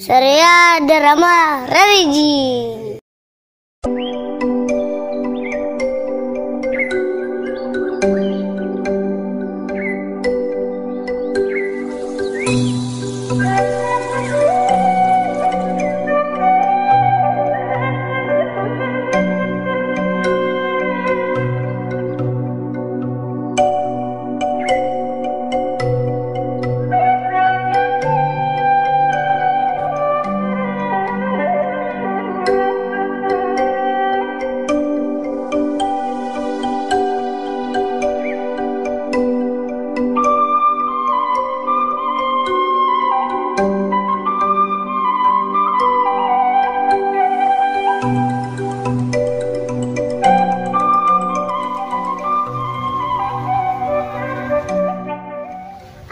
Surya Drama Religi.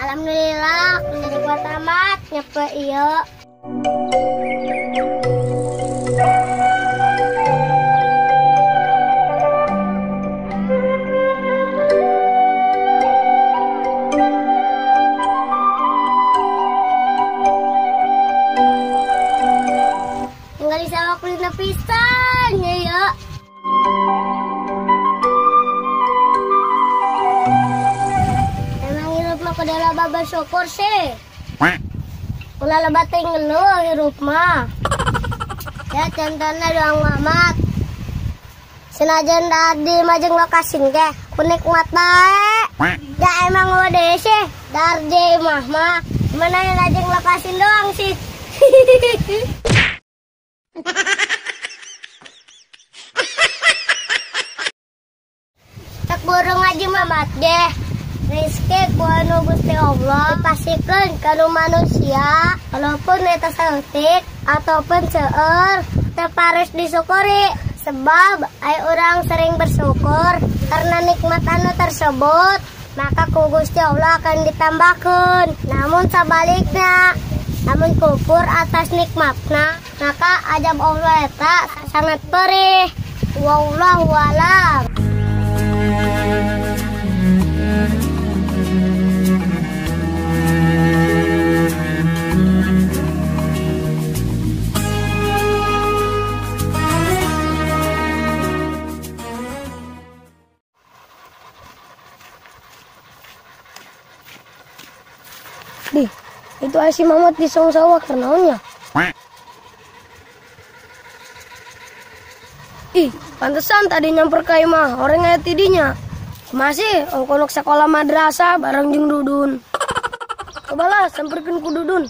Alhamdulillah, jadi kuat amat nyepe iyo. Tinggal di sawah kulina pisan ya yo. Kudu loba bersyukur sih. Ulah loba teh ngeluh hirup mah. Ya contohnya doang Mamat. Senajan dari majeng lokasi ge ku nikmat bae. Ya emang udah sih dari mah mah. Mana yang lajeng lokasi doang sih. Tak burung aja Mamat deh. Rizki ku anu Gusti Allah dipasikeun ka nu manusia walaupun eta saeutik ataupun seueur tetep harus disyukuri sebab ai urang sering bersyukur karena nikmat anu tersebut maka ku Gusti Allah akan ditambahkeun. Namun sabalikna lamun kufur atas nikmatna maka azab Allah eta sangat perih. Wallahu a'lam. Dih, itu si Mamat di sawah karena. Ih, pantesan tadi nyamper ka imah orang aya tidinya. Masih ongkonok sekolah madrasah bareng jeung Dudun. Cobalah samperkeun ku Dudun.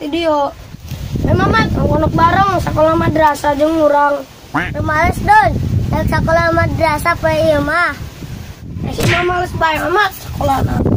Video. Mamat, ongkonok bareng sekolah madrasah jeung urang. Males Don, rek sekolah madrasah poe ieu mah. Si mah males bae Mamat sekolahna.